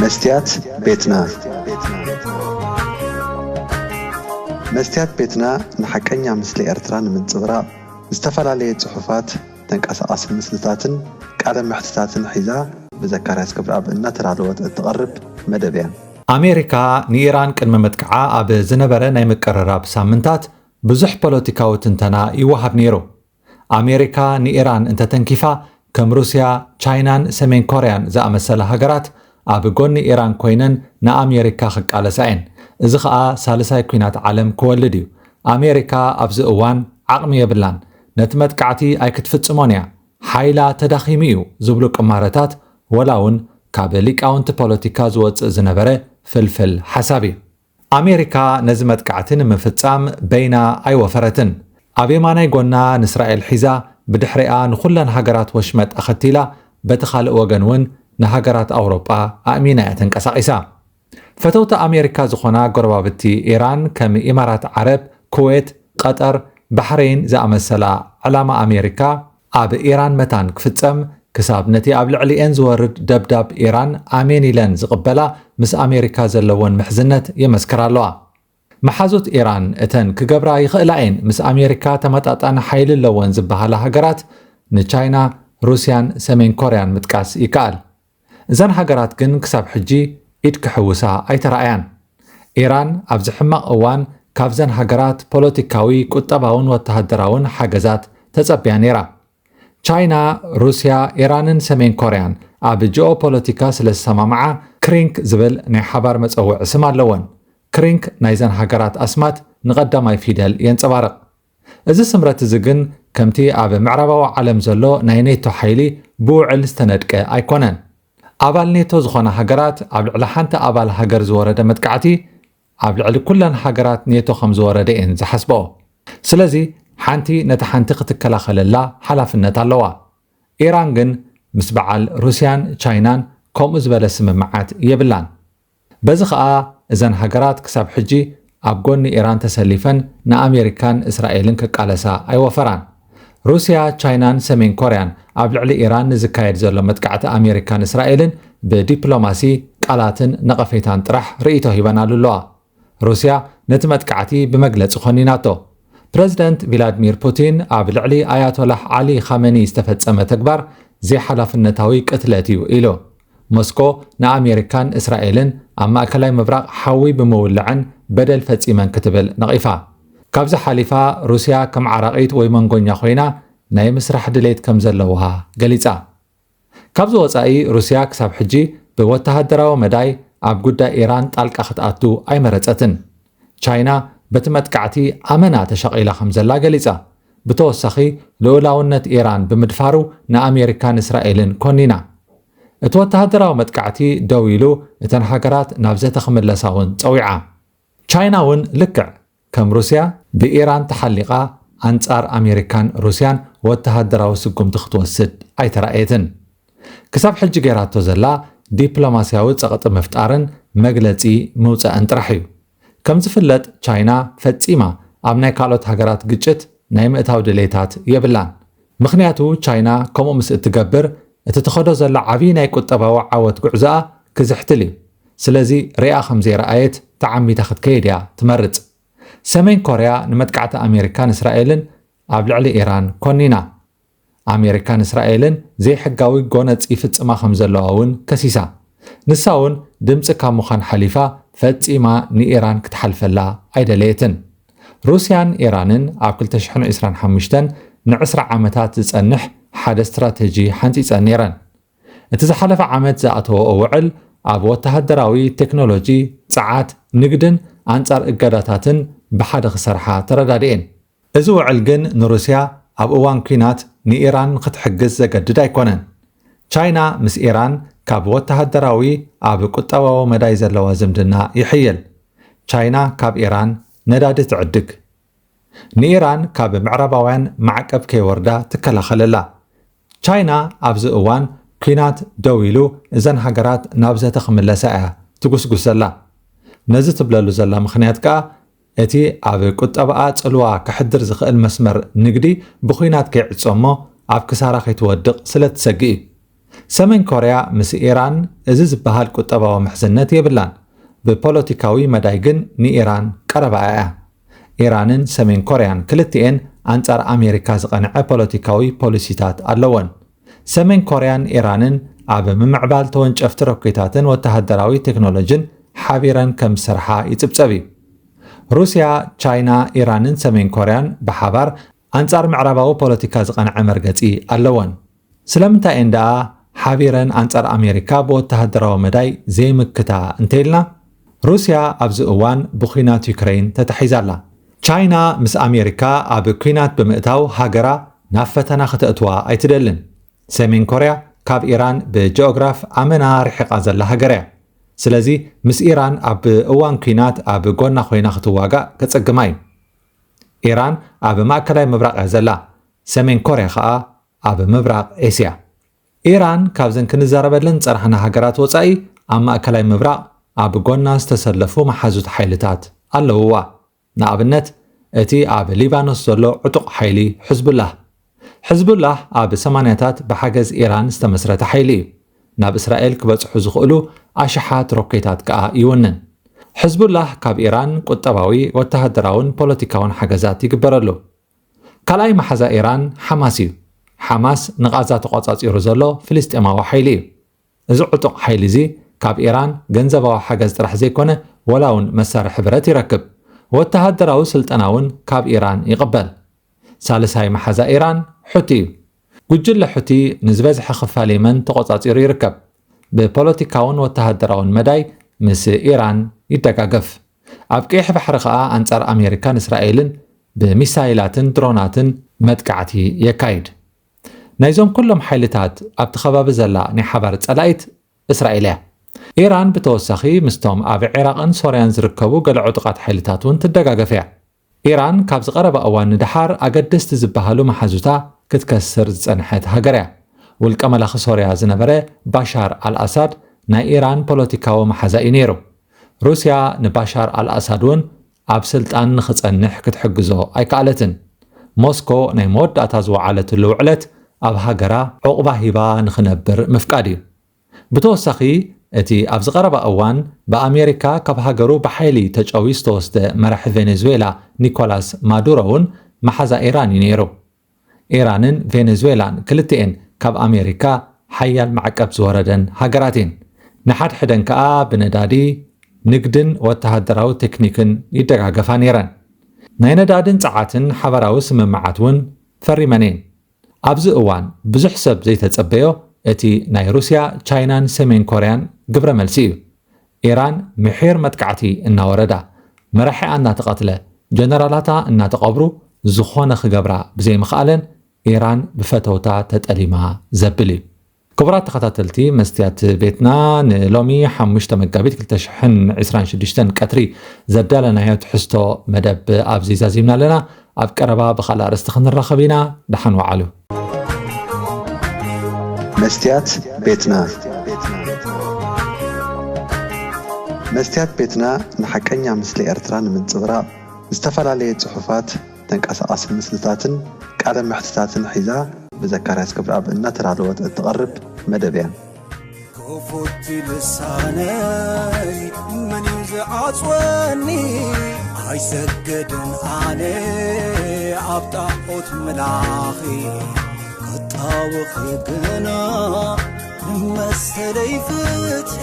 መስትያት ቤትና። መስትያት ቤትና ንሓቀኛ ምስሊ ኤርትራ ንምንጽብራቕ ዝተፈላለየ ጽሑፋት፣ ተንቀሳቓሲ ምስልታትን ቃለ መሕትታትን ሒዛ ብዘካርያስ ክብረኣብ እናተዳለወት እትቐርብ መደብ እያ። ኣሜሪካ ንኢራን ቅድሚ ምጥቃዓ ኣብ ዝነበረ ናይ ምቅርራብ ሳምንታት ብዙሕ ፖለቲካዊ ትንተና ይወሃብ ነይሩ። ኣሜሪካ ንኢራን እንተተንኪፋ፣ ከም ሩስያ፣ ቻይናን ሰሜን ኮርያን ዝኣመሰላ ሃገራት ኣብ ጎኒ ኢራን ኮይነን ንኣሜሪካ ክቃለሳ እየን። እዚ ኸኣ ሳልሳይ ኲናት ዓለም ክወልድ እዩ። ኣሜሪካ ኣብዚ እዋን ዓቕሚ የብላን። ነቲ መጥቃዕቲ ኣይክትፍጽሞን እያ። ሓይላ ተዳኺሙ እዩ ዝብሉ ቅማረታት፣ ወላ እውን ካብ ሊቃውንቲ ፖለቲካ ዝወጽእ ዝነበረ ፍልፍል ሓሳብ እዩ። ኣሜሪካ ነዚ መጥቃዕቲ ንምፍጻም በይና ኣይወፈረትን። ኣብ የማናይ ጎና ንእስራኤል ሒዛ፣ ብድሕሪኣ ንኹለን ሃገራት ወሽመጥ ኣኸቲላ፣ በቲ ካልእ ወገን እውን ንሃገራት ኣውሮጳ ኣእሚና እያ ተንቀሳቒሳ። ፈተውቲ ኣሜሪካ ዝኾና ጎረባብቲ ኢራን ከም ኢማራት ዓረብ፣ ኩዌት፣ ቀጠር፣ ባሕሬን ዝኣመሰላ፣ ዕላማ ኣሜሪካ ኣብ ኢራን መታን ክፍጸም፣ ክሳብ ነቲ ኣብ ልዕሊኤን ዝወርድ ደብዳብ ኢራን ኣሜን ኢለን ዝቕበላ፣ ምስ ኣሜሪካ ዘለወን ምሕዝነት የመስክራ ኣለዋ። መሓዙት ኢራን እተን ክገብራ ይኽእላ እየን፣ ምስ ኣሜሪካ ተመጣጣኒ ሓይሊ ኣለወን ዝበሃላ ሃገራት ንቻይና፣ ሩስያን ሰሜን ኮርያን ምጥቃስ ይከኣል። እዘን ሃገራት ግን ክሳብ ሕጂ ኢድ ክሕውሳ ኣይተራእያን። ኢራን ኣብዚ ሕማቕ እዋን ካብዘን ሃገራት ፖለቲካዊ፣ ቁጠባውን ወተሃደራውን ሓገዛት ተጸብያ ነይራ። ቻይና፣ ሩስያ፣ ኢራንን ሰሜን ኮርያን ኣብ ጂኦፖለቲካ ስለ ዝሰማምዓ፣ ክሪንክ ዝብል ናይ ሓባር መጸውዒ ስም ኣለወን። ክሪንክ ናይዘን ሃገራት ኣስማት ንቐዳማይ ፊደል የንጸባርቕ። እዚ ስምረት እዚ ግን ከምቲ ኣብ ምዕራባዊ ዓለም ዘሎ ናይ ኔቶ ሓይሊ ብውዕል ዝተነድቀ ኣይኮነን። ኣባል ኔቶ ዝኾና ሃገራት ኣብ ልዕሊ ሓንቲ ኣባል ሃገር ዝወረደ መጥቃዕቲ ኣብ ልዕሊ ኩለን ሃገራት ኔቶ ከም ዝወረደ እየን ዝሓስብኦ። ስለዚ ሓንቲ ነታ ሓንቲ ክትከላኸለላ ሓላፍነት ኣለዋ። ኢራን ግን ምስ በዓል ሩስያን ቻይናን ከምኡ ዝበለ ስምምዓት የብላን። በዚ ኸኣ እዘን ሃገራት ክሳብ ሕጂ ኣብ ጎኒ ኢራን ተሰሊፈን ንኣሜሪካን እስራኤልን ክቃለሳ ኣይወፈራን። ሩስያ፣ ቻይናን ሰሜን ኮርያን ኣብ ልዕሊ ኢራን ንዝካየድ ዘሎ መጥቃዕቲ ኣሜሪካን እስራኤልን ብዲፕሎማሲ ቃላትን ነቐፌታን ጥራሕ ርእይቶ ሂበናሉ ኣለዋ። ሩስያ ነቲ መጥቃዕቲ ብመግለጺ ኮኒናቶ። ፕረዚደንት ቪላድሚር ፑቲን ኣብ ልዕሊ ኣያቶላህ ዓሊ ኻመኒ ዝተፈጸመ ተግባር ዘይሓላፍነታዊ ቅትለት እዩ ኢሉ። ሞስኮ ንኣሜሪካን እስራኤልን ኣብ ማእከላይ ምብራቕ ሓዊ ብምውላዕን በደል ፈጺመን ክትብል ነቒፋ። ካብዚ ሓሊፋ ሩስያ ከም ዓራቒት ወይ መንጎኛ ኮይና ናይ ምስራሕ ድሌት ከም ዘለዋ ገሊጻ። ካብዚ ወጻኢ ሩስያ ክሳብ ሕጂ ብወተሃደራዊ መዳይ ኣብ ጉዳይ ኢራን ጣልቃ ክትኣቱ ኣይመረጸትን። ቻይና በቲ መጥቃዕቲ ኣመና ተሻቒላ ከም ዘላ ገሊጻ። ብተወሳኺ ልኡላውነት ኢራን ብምድፋሩ ንኣሜሪካን እስራኤልን ኮኒና። እቲ ወተሃደራዊ መጥቃዕቲ ደው ኢሉ እተን ሃገራት ናብ ዘተ ክምለሳ እውን ጸዊዓ። ቻይና እውን ልክዕ ከም ሩስያ ብኢራን ተሓሊቓ ኣንጻር ኣሜሪካን ሩስያን ወተሃደራዊ ስጉምቲ ክትወስድ ኣይተራእየትን። ክሳብ ሕጂ ገይራቶ ዘላ ዲፕሎማስያዊ ጸቕጢ ምፍጣርን መግለጺ ምውጻእን ጥራሕ እዩ። ከም ዝፍለጥ ቻይና ፈጺማ ኣብ ናይ ካልኦት ሃገራት ግጭት ናይ ምእታው ድሌታት የብላን። ምኽንያቱ ቻይና ከምኡ ምስ እትገብር እቲ ትኸዶ ዘላ ዓብዪ ናይ ቁጠባዊ ዓወት ጉዕዞኣ ክዝሕትል እዩ። ስለዚ ሪኣ ከም ዘይረኣየት ተዓሚታ ክትከይድ እያ ትመርጽ። ሰሜን ኮርያ ንመጥቃዕቲ ኣሜሪካን እስራኤልን ኣብ ልዕሊ ኢራን ኮኒና። ኣሜሪካን እስራኤልን ዘይሕጋዊ ጎነጽ ይፍጽማ ከም ዘለዋ እውን ከሲሳ። ንሳ እውን ድምጺ ካብ ምዃን ሓሊፋ ፈጺማ ንኢራን ክትሓልፈላ ኣይደለየትን። ሩስያን ኢራንን ኣብ ክልተ ሽሕን ዕስራን ሓሙሽተን ንዕስራ ዓመታት ዝጸንሕ ሓደ ስትራተጂ ሓንጺጸን ነይረን። እቲ ዝሓለፈ ዓመት ዝኣተወኦ ውዕል ኣብ ወተሃደራዊ፣ ቴክኖሎጂ፣ ጸዓት፣ ንግድን ኣንጻር እገዳታትን ብሓደ ክሰርሓ ተረዳድኤን። እዚ ውዕል ግን ንሩስያ ኣብ እዋን ኲናት ንኢራን ክትሕግዝ ዘገድድ ኣይኮነን። ቻይና ምስ ኢራን ካብ ወተሃደራዊ ኣብ ቁጠባዊ መዳይ ዘለዋ ዝምድና ይሕይል። ቻይና ካብ ኢራን ነዳዲ ትዕድግ። ንኢራን ካብ ምዕራባውያን ማዕቀብ ከይወርዳ ትከላኸለላ። ቻይና ኣብዚ እዋን ኲናት ደው ኢሉ እዘን ሃገራት ናብ ዘተ ክምለሳ እያ ትጉስጉስ ዘላ። ነዚ ትብለሉ ዘላ ምኽንያት ከኣ እቲ ኣብ ቁጠባኣ ጽልዋ ከሕድር ዝኽእል መስመር ንግዲ ብኹናት ከይዕጾ እሞ ኣብ ክሳራ ከይትወድቕ ስለ ትሰግእ እዩ። ሰሜን ኮርያ ምስ ኢራን እዚ ዝበሃል ቁጠባዊ ምሕዝነት የብላን። ብፖለቲካዊ መዳይ ግን ንኢራን ቀረባኣ እያ። ኢራንን ሰሜን ኮርያን ክልቲኤን ኣንጻር ኣሜሪካ ዝቐንዐ ፖለቲካዊ ፖሊሲታት ኣለወን። ሰሜን ኮርያን ኢራንን ኣብ ምምዕባል ተወንጨፍቲ ሮኬታትን ወተሃደራዊ ቴክኖሎጂን ሓቢረን ከም ዝሰርሓ ይጽብጸብ እዩ። ሩስያ፣ ቻይና፣ ኢራንን ሰሜን ኮርያን ብሓባር ኣንጻር ምዕራባዊ ፖለቲካ ዝቐንዐ መርገጺ ኣለወን። ስለምንታይ እየን ደኣ ሓቢረን ኣንጻር ኣሜሪካ ብወተሃደራዊ መዳይ ዘይምክታ እንተኢልና? ሩስያ ኣብዚ እዋን ብኲናት ዩክረይን ተታሒዛ ኣላ። ቻይና ምስ ኣሜሪካ ኣብ ኲናት ብምእታው ሃገራ ናብ ፈተና ከተእትዋ ኣይትደልን። ሰሜን ኮርያ ካብ ኢራን ብጂኦግራፍ ኣመና ርሒቓ ዘላ ሃገር እያ። ስለዚ ምስ ኢራን ኣብ እዋን ኲናት ኣብ ጎና ኮይና ክትዋጋእ ከጸግማ እዩ። ኢራን ኣብ ማእከላይ ምብራቕ እያ ዘላ። ሰሜን ኮርያ ኸኣ ኣብ ምብራቕ ኤስያ። ኢራን ካብዘን ክንዛረበለን ዝጸናሕና ሃገራት ወጻኢ ኣብ ማእከላይ ምብራቕ ኣብ ጎና ዝተሰለፉ መሓዙት ሓይልታት ኣለውዋ። ንኣብነት እቲ ኣብ ሊባኖስ ዘሎ ዕጡቕ ሓይሊ ሕዝቡላህ። ሕዝቡላህ ኣብ ሰማንያታት ብሓገዝ ኢራን ዝተመስረተ ሓይሊ እዩ። ናብ እስራኤል ክበጽሑ ዝኽእሉ ኣሽሓት ሮኬታት ከኣ ይውንን። ሕዝቡላህ ካብ ኢራን ቁጠባዊ፣ ወተሃደራውን ፖለቲካውን ሓገዛት ይግበረሉ። ካልኣይ መሓዛ ኢራን ሓማስ እዩ። ሓማስ ንቓዛ ተቖጻጺሩ ዘሎ ፍልስጤማዊ ሓይሊ እዩ። እዚ ዕጡቕ ሓይሊ እዚ ካብ ኢራን ገንዘባዊ ሓገዝ ጥራሕ ዘይኮነ፣ ወላ እውን መሳርሒ ብረት ይረክብ። ወተሃደራዊ ስልጠና እውን ካብ ኢራን ይቕበል። ሳልሳይ መሓዛ ኢራን ሑቲ እዩ። ጉጅለ ሑቲ ንዝበዝሐ ክፋል የመን ተቖጻጺሩ ይርከብ። ብፖለቲካውን ወተሃደራውን መዳይ ምስ ኢራን ይደጋገፍ። ኣብ ቀይሕ ባሕሪ ከኣ ኣንጻር ኣሜሪካን እስራኤልን ብሚሳይላትን ድሮናትን መጥቃዕቲ የካይድ። ናይዞም ኩሎም ሓይልታት ኣብቲ ከባቢ ዘላ ናይ ሓባር ጸላኢት እስራኤል እያ። ኢራን ብተወሳኺ ምስቶም ኣብ ዒራቕን ሶርያን ዝርከቡ ገለ ዕጡቓት ሓይልታት እውን ትደጋገፍ እያ። ኢራን ካብዚ ቀረባ እዋን ንደሓር ኣገደስቲ ዝበሃሉ መሓዙታ ክትከስር ዝጸንሐት ሃገር እያ። ውልቀ መላኺ ሶርያ ዝነበረ ባሻር ኣልኣሳድ ናይ ኢራን ፖለቲካዊ መሓዛ እዩ ነይሩ። ሩስያ ንባሻር ኣልኣሳድ እውን ኣብ ስልጣን ንኽጸንሕ ክትሕግዞ ኣይከኣለትን። ሞስኮ ናይ መወዳእታ ዝወዓለትሉ ውዕለት ኣብ ሃገራ ዑቕባ ሂባ ንኽነብር ምፍቃድ እዩ። ብተወሳኺ፣ እቲ ኣብዚ ቀረባ እዋን ብኣሜሪካ ካብ ሃገሩ ብሓይሊ ተጨውዩ ዝተወስደ መራሒ ቬኔዙዌላ ኒኮላስ ማዱሮ እውን መሓዛ ኢራን እዩ ነይሩ። ኢራንን ቬኔዙዌላን ክልቲኤን ካብ ኣሜሪካ ሓያል ማዕቀብ ዝወረደን ሃገራት እየን። ንሓድሕደን ከኣ ብነዳዲ፣ ንግድን ወተሃደራዊ ቴክኒክን ይደጋገፋ ነይረን። ናይ ነዳድን ጸዓትን ሓባራዊ ስምምዓት እውን ፈሪመን እየን። ኣብዚ እዋን ብዙሕ ሰብ ዘይተጸበዮ እቲ ናይ ሩስያ፣ ቻይናን ሰሜን ኮርያን ግብረ መልሲ እዩ። ኢራን ምሒር መጥቃዕቲ እናወረዳ፣ መራሒኣ እናተቐትለ፣ ጀነራላታ እናተቐብሩ ዝኾነ ክገብራ ብዘይምኽኣለን ኢራን ብፈተውታ ተጠሊማ ዘብል እዩ። ክቡራት ተኸታተልቲ መስትያት ቤትና፣ ንሎሚ ሓሙሽተ መጋቢት ክልተ ሽሕን ዕስራን ሽዱሽተን ቀትሪ ዘዳለናዮ ትሕዝቶ መደብ ኣብዚ ዛዚምና ኣለና። ኣብ ቀረባ ብኻልእ ኣርእስቲ ክንራኸብ ኢና። ደሓን ወዓሉ። መስትያት ቤትና። መስትያት ቤትና ንሓቀኛ ምስሊ ኤርትራ ንምንጽብራቕ ዝተፈላለየ ጽሑፋት፣ ተንቀሳቓሲ ምስልታትን ቃለ መሕትታትን ሒዛ ብዘካርያስ ክብረኣብ እናተዳለወት እትቐርብ መደብ እያ። ክፉት ልሳነይ መን እዩ ዝዓጽወኒ? ኣይሰግድን ኣነ ኣብ ጣዖት ምላኺ፣ ክጣወኺ ግና ንመሰለይ ፍትሒ።